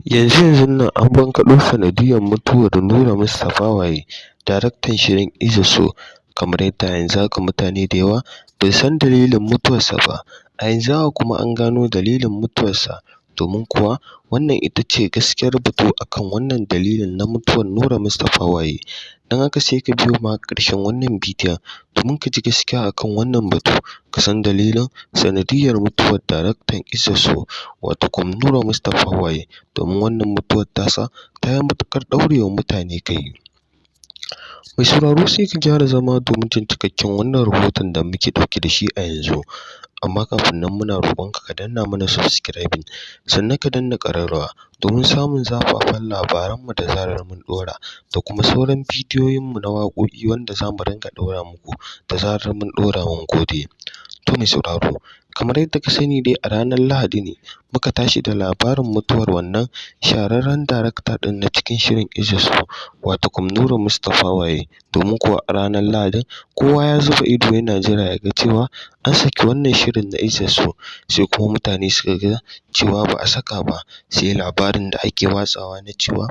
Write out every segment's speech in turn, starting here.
Yanzu-yanzun nan an bankaɗo sanadiyyar mutuwar Nura Mustapha Waye, daraktan shirin Iza So, kamar yadda a yanzu haka mutane da yawa ba su san dalilin mutuwarsa ba. A yanzu haka kuma an gano dalilin mutuwarsa, domin kuwa wannan ita ce gaskiyar batu a kan wannan dalilin na mutuwar Nura Mustapha Waye. Don haka sai ka biyo mu har ƙarshen wannan bidiyon domin ka ji gaskiya a kan wannan batu, ka san dalilin sanadiyyar mutuwar daraktan Iza So, watakwam Nura Mustapha Waye, domin wannan mutuwar tasa ta yi matuƙar ɗaure wa mutane kai. Mai sauraro, sai ka gyara zama domin jin cikakken wannan rahoton da muke ɗauke da shi a yanzu. Amma kafin nan, muna roƙonka ka danna mana subscribing, sannan ka danna ƙararrawa domin samun zafafan labaranmu da zarar mun ɗora, da kuma sauran bidiyoyinmu na waƙoƙi wanda za mu rinƙa ɗora muku da zarar mun ɗora. Mun gode. To mai sauraro, kamar yadda ka sani dai, a ranar Lahadi ne muka tashi da labarin mutuwar wannan shahararren darakta ɗin na cikin shirin Iza So, watakwam Nura Mustapha Waye, domin kuwa a ranar Lahadin kowa ya zuba ido yana jira ya ga cewa an saki wannan shirin na Iza So, sai kuma mutane suka ga cewa ba a saka ba, sai labarin da ake watsawa na cewa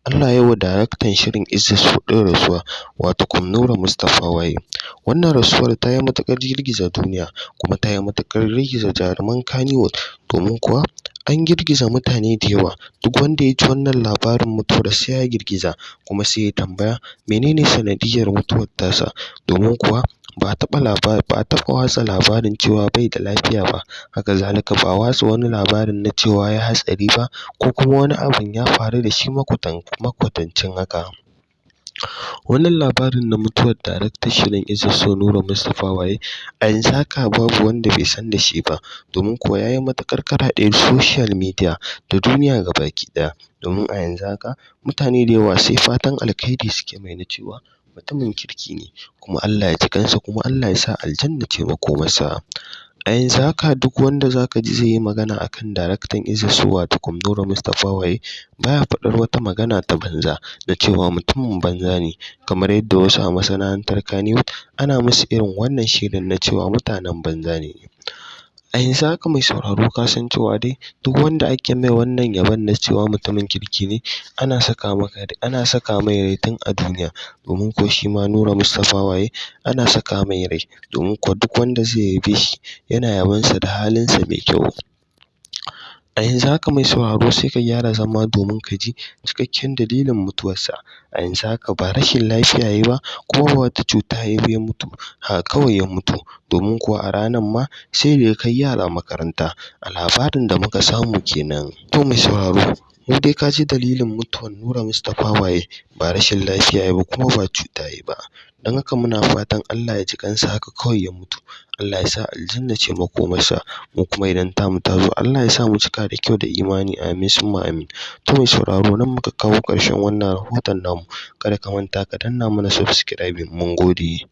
Allah ya wa daraktan shirin Iza So ɗin rasuwa, watakwam Nura Mustapha Waye. Wannan rasuwar ta yi matuƙar girgiza duniya, kuma ta yi matuƙar girgiza jaruman Kannywood, domin kuwa an girgiza mutane da yawa. Duk wanda ya ji wannan labarin mutuwar sai ya girgiza, kuma sai ya tambaya menene sanadiyyar mutuwar tasa, domin kuwa ba a taɓa watsa labarin cewa bai da lafiya ba, haka zalika ba a watsa wani labarin na cewa ya hatsari ba, ko kuma wani abun ya faru da shi makwatancin haka. Wannan labarin na mutuwar daraktan shirin Iza So, Nura Mustapha Waye, a yanzu haka babu wanda bai san da shi ba, domin kuwa ya yi matuƙar karaɗe social media da duniya gabaki ɗaya, domin a yanzu haka mutane da yawa sai fatan alkhairi suke mai na cewa mutumin kirki ne, kuma Allah ya ji ƙansa, kuma Allah ya sa aljanna ce makomarsa. A yanzu haka duk wanda za ka ji zai yi magana a kan daraktan Iza So, watakwam Nura Mustapha Waye, baya faɗar wata magana ta banza na cewa mutumin banza ne, kamar yadda wasu a masana'antar Kannywood ana musu irin wannan shaidan na cewa mutanen banza ne. A yanzu haka, mai sauraro, ka san cewa dai duk wanda ake mai wannan yabon na cewa mutumin kirki ne, ana saka mai rai tun a duniya, domin kuwa shi ma Nura Mustapha Waye ana saka mai rai, domin kuwa duk wanda zai yabe shi yana yabonsa da halinsa mai kyau. A yanzu haka, mai sauraro, sai ka gyara zama domin ka ji cikakken dalilin mutuwarsa. A yanzu haka ba rashin lafiya ya yi ba, kuma ba wata cuta ya yi ba ya mutu, haka kawai ya mutu, domin kuwa a ranar ma sai da ya kai yara makaranta, a labarin da muka samu kenan. To mai sauraro, mu dai ka ji dalilin mutuwar Nura Mustapha Waye: ba rashin lafiya ya yi ba, kuma ba cuta ya yi ba. Don haka muna fatan Allah ya ji ƙansa, haka kawai ya mutu. Allah ya sa aljanna ce makomarsa, mu kuma idan tamu ta zo, Allah ya sa mu cika da kyau da imani, amin summa amin. To mai sauraro, nan muka kawo ƙarshen wannan rahoton namu. Kada ka manta ka danna mana subscribing. Mun gode.